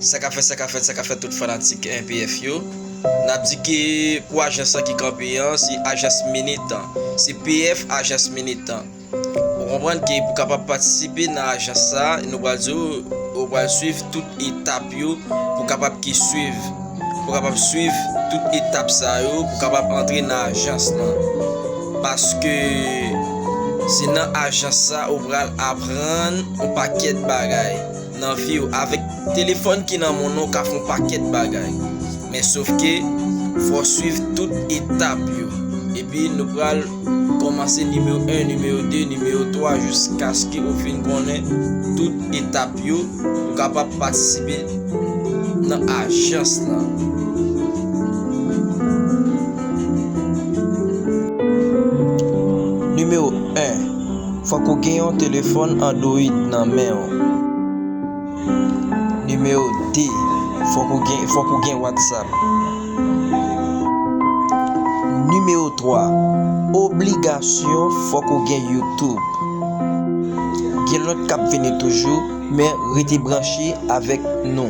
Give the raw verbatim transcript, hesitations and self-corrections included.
Sa k ap fèt, sa k ap fèt, sa k ap fèt tout fanatik M P F yo. N ap di ke pou ajans lan ki kanpe an, se ajans Minitan. Se P F ajans Minitan. Ou konprann ke pou kapab patisipe nan ajans sa, nou pral di w, ou pral swiv tout etap yo pou kapab ki swiv, pou kapab swiv tout etap sa yo, pou kapab antre nan ajans lan. Paske se nan ajans sa ou pral aprann yon pakèt bagay nan vi w. Avèk telefòn ki nan men w, ou ka fè yon pakèt bagay. Men sof ke fò w swiv tout etap yo. Epi nou pral kòmanse nimewo en, nimewo de, nimewo twa jiskaske ou fin konnen tout etap yo pou kapab patisipe nan ajans lan. Nimewo en, fòk ou gen yon telefòn Android nan men w. Nimewo de, fòk ou gen, fòk ou gen WhatsApp. Nimewo twa, obligasyon, fòk ou gen YouTube. Gen lòt k ap vini toujou, men rete branche avèk nou.